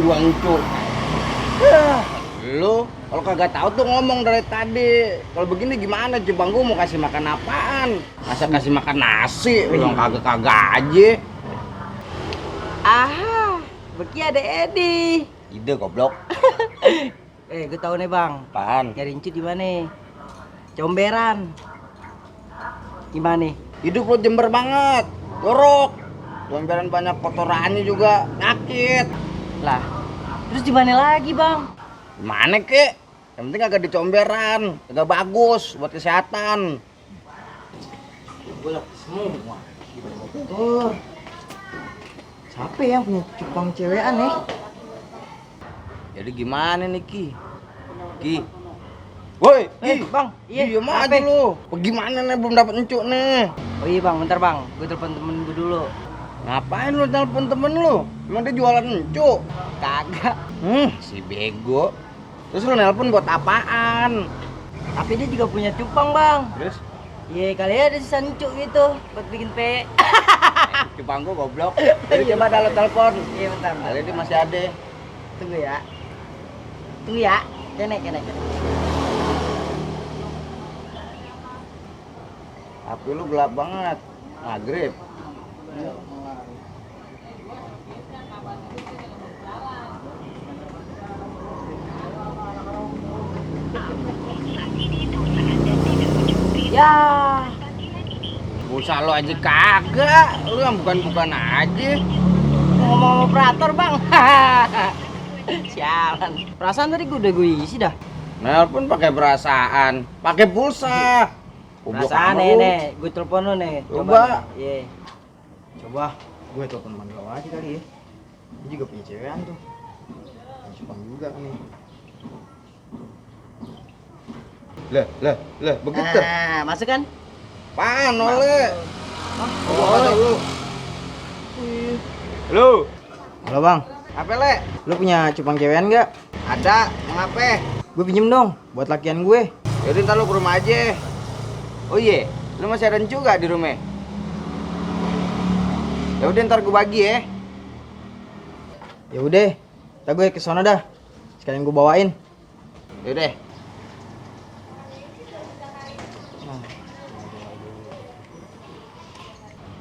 ruang cu. Lu kalau kagak tahu tuh ngomong dari tadi. Kalau begini gimana Bang? Gua mau kasih makan apaan? Masa kasih makan nasi? Lu yang kagak-kagak aja. Ah, Beki ada Edi. Ide goblok. Gue tahu nih Bang. Apaan? Nyari encut di mana? Comberan. Gimana? Hidup lu jember banget. Jorok. Comberan banyak kotorannya juga. Nyakit. Lah, terus di mana lagi Bang? Mana kek? Yang penting agak dicomberan, agak bagus buat kesehatan. Gue lagi semua. Tuh. Siapa yang punya cupang cewekan nih? Jadi gimana nih Ki? Woi, Bang, iya. Diem aja lu. Gimana nih belum dapat encuk nih? Oh iya Bang, bentar Bang. Gue telepon temen gue dulu. Ngapain lu telepon temen lu? Emang dia jualan encuk? Kagak. Si bego. Terus lu nelpon buat apaan? Tapi dia juga punya cupang Bang. Terus? Iya kali ada sisa encuk gitu buat bikin pe. Cupang gua goblok. Jadi coba dah lu telepon. Iya bentar. Kali dia masih ada. Tunggu ya. Tunggu ya. Kenek. HP lu gelap banget. Maghrib. Ya. Pulsa lo aja kagak. Lu yang bukan aja. Ngomong operator Bang. Sialan. Perasaan tadi gue udah isi dah. Nelpon pakai perasaan, pakai pulsa. Perasaan nih, gue telepon lu nih. Coba. Iya. Coba gue telepon Mandro aja kali ya. Dia juga punya cewekan tuh. Cupang juga nih. Lah, begitu. Nah, masuk kan? Apaan oleh? Coba lu. Lu, Halo Bang, apa le? lu punya cupang cewekan nggak? Ada, mengapa? Gue pinjem dong buat lakian gue. Yaudah ntar lu ke rumah aja. Oh iya, lu masih ada juga di rumah? Ya udah ntar gue bagi ya. Ya udah, ntar gue kesana dah. Sekalian gue bawain. Yaudah.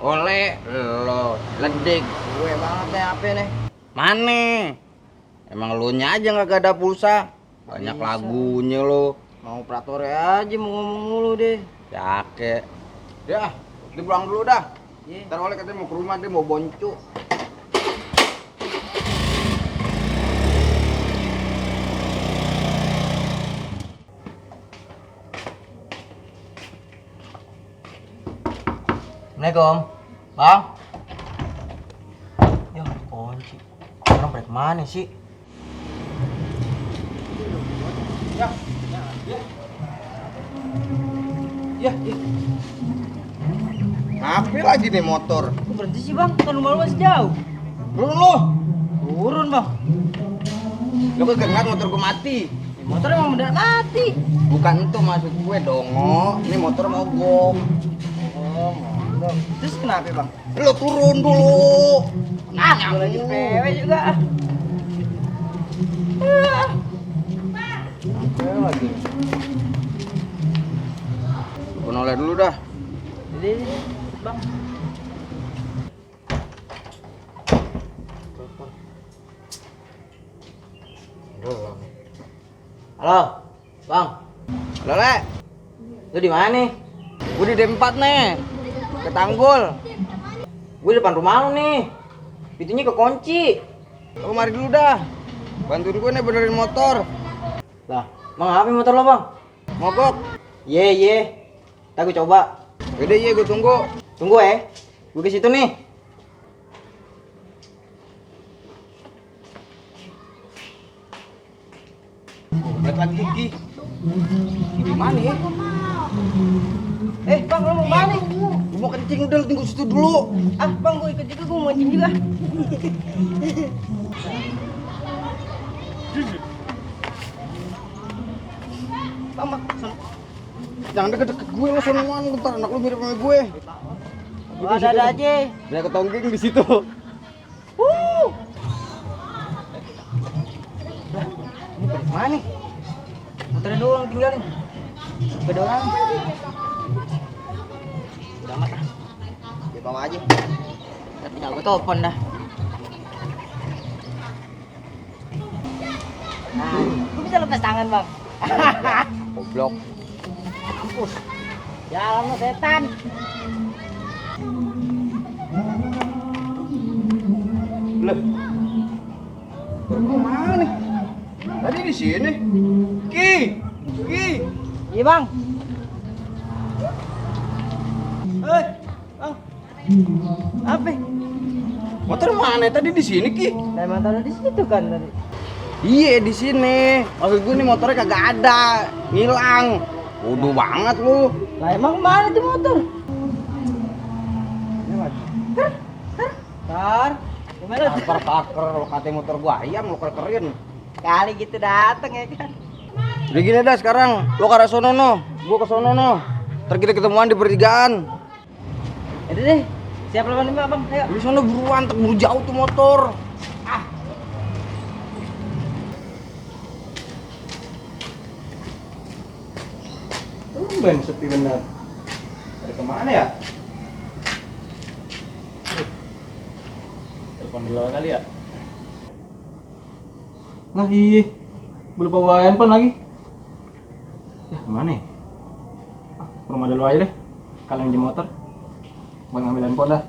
Oleh lo, ledek Gue banget nih apa nih? mana? Emang lu nya aja nggak ada pulsa. Banyak Bisa. lagunya lo. Mau operator aja mau ngomong mulu deh. Cake. Ya, dia pulang dulu dah. Iya. Ntar oleh katanya mau ke rumah, dia mau boncu. Assalamualaikum, Bang. Ya kunci. Orang pada kemana sih? Ya. Ngapain lagi nih motor? Kok berhenti sih Bang? Kan rumah lu masih jauh. Turun lo. Turun Bang. Lu kegengat motor gua mati. Motor emang bener mati. Bukan itu maksud gue dongo. Ini motor mogok. Oh, motor. Terus kenapa Bang? Lu turun dulu. Gue lagi PW juga. Apa lagi? Telepon oleh dulu dah. Jadi Bang. Halo, Bang. Halo, Le. Lu di mana nih? Gue di D4 nih. Ke Tanggul. Gue depan rumah lu nih. Pintunya kekunci. Lu mari dulu dah. Bantuin gue nih benerin motor. Lah, Bang, apa motor lo, Bang? Mogok. Ye. Ntar gue coba. Yaudah, iya gue tunggu. Tunggu ya. Gue ke situ nih. Balik lagi gigi. Di mana ya? Bang, lu mau mana? Gue mau kencing udah, lu tunggu situ dulu. Ah, Bang, gue ikut juga, gue mau mancing juga. Bang, sana. Jangan deket-deket gue lo sonoan, bentar anak lu mirip sama gue. Ada aja. Dia ketongging di situ. Mana nih? Motornya doang tinggalin. Gak ada orang. Udah amat lah. Dia bawa aja. Udah tinggal gue telepon dah. Nah, gue bisa lepas tangan bang. Goblok. Mampus. Jalan lo setan. Loh. Motor gua mana nih? Tadi di sini. Ki. Iya bang. Hei, bang. Apa? Motor mana tadi di sini, Ki? Nah, emang taruh di situ kan tadi. Iya di sini. Maksud gue nih motornya kagak ada, ngilang. Bodoh banget lu. Lah emang mana tuh motor? Tar, gimana tuh? Taker lo katanya motor gua ayam lo kerin. Kali gitu dateng ya kan. Udah gini dah sekarang, lo ke arah sono no, gua ke sono no. Ntar kita ketemuan di pertigaan. Yaudah deh, siap 85 bang, ayo. Di sono buruan, terburu jauh tuh motor. Tumben sepi bener. Dari kemana ya? Telepon dulu kali ya? Nah iya, belum bawa handphone lagi. Ya kemana ya? Ke rumah dulu aja deh. Kalian di motor. Buat ngambil handphone dah.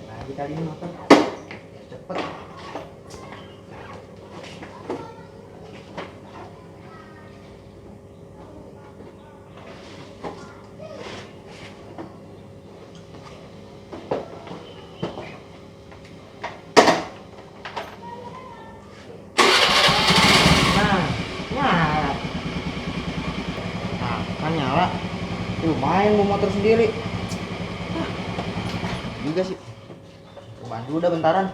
Lagi kali ini motor. Cepet. Kan nyala. Tuh main mau motor sendiri. Juga sih. Bantu udah bentaran.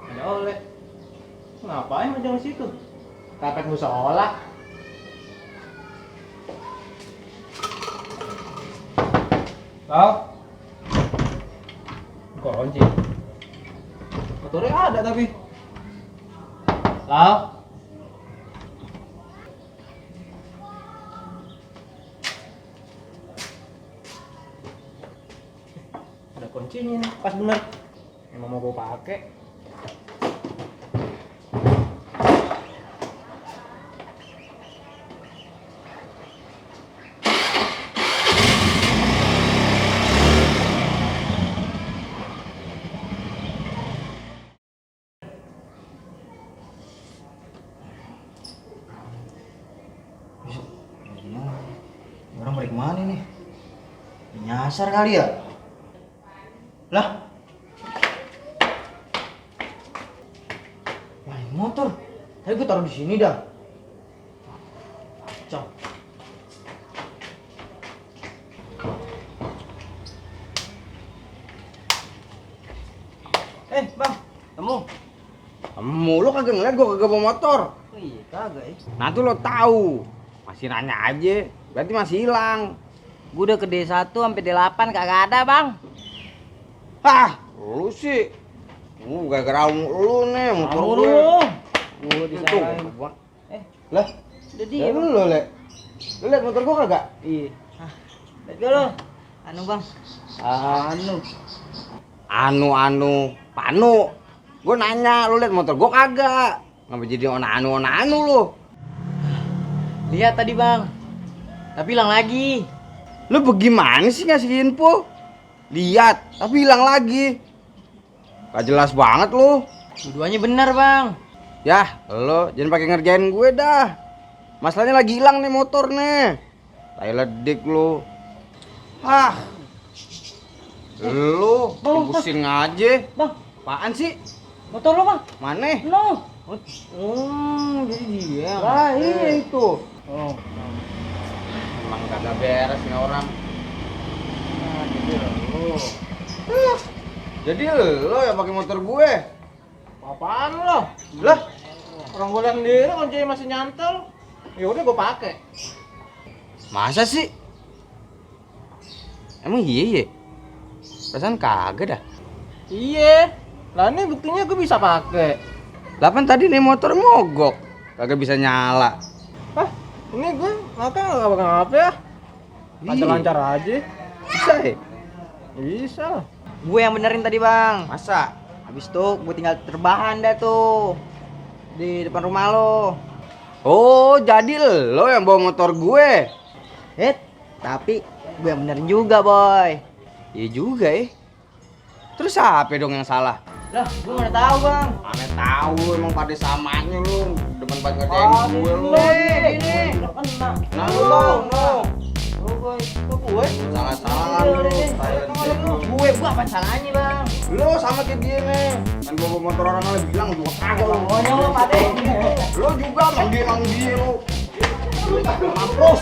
Ada oleh. Ngapain aja di situ? Kapet musola. Tahu? Kunci. Motornya ada tapi. Tahu? Ada kuncinya nih, pas bener. Emang mau gue pakai. Orang balik mana nih? Nyasar kali ya? Lah? Main motor. Tadi gue taruh di sini dah. Kacau. Bang, temu. Lu kagak ngeliat gue kagak bawa motor. Oh iya, kagak ya. Nah tuh lo tahu. Masih nanya aja. Berarti masih hilang. Gue udah ke D1 sampai D8 kagak ada, Bang. Hah, lu sih. Gara-gara lu nih motor Kamu gue. lu. Gue Itu. disalahin. Lah, Udah ya dia, Bang. lu Le. Lu liat motor gua kagak? Iya. Lihat gue lo. Anu, Bang. Anu. Panu. Gua nanya, lu liat motor gua kagak? Ngapa jadi anu lu? Lihat tadi, Bang. Tapi hilang lagi. Lu bagaimana sih ngasih info? Lihat, tapi hilang lagi. Gak jelas banget lu. Dua-duanya benar, Bang. Yah, lu jangan pakai ngerjain gue dah. Masalahnya lagi hilang nih motor nih. Tai ledik lu. Hah. Lu Bang, pusing aja. Bang, Apaan sih? motor lo, Bang. Mana? No. Jadi dia. Lah iya itu. Oh. Emang kagak beres nih orang. Nah, jadi lo. Jadi lo yang pakai motor gue. Apaan lo? Lah, orang gue liat sendiri kunci masih nyantol. Ya udah gue pakai. Masa sih? Emang iya? Perasaan kagak dah. Iya. Lah ini buktinya gue bisa pakai. Lah kan tadi nih motor mogok. Kagak bisa nyala. Hah? Ini gue nggak bakal ngapa ya? Lancar-lancar aja. Bisa ya? Bisa lah. Gue yang benerin tadi, Bang. Masa? Habis itu gue tinggal terbahan dah tuh di depan rumah lo. Oh, jadi lo yang bawa motor gue? Tapi gue yang benerin juga, Boy. Iya juga ya. Terus siapa dong yang salah? Lah, gue mana tahu, Bang. Aneh tahu emang pada samanya lu. Demen banget ngerjain gue lu. Gini. Nah lu. Oh, Boy. Kok gue? Salah-salah lu. Gue apa salahnya, Bang? Lu sama kayak dia nih. Kan bawa motor orang lain bilang gua kagak lu. Pokoknya lo, Pak. Lu juga manggi lu. Mampus.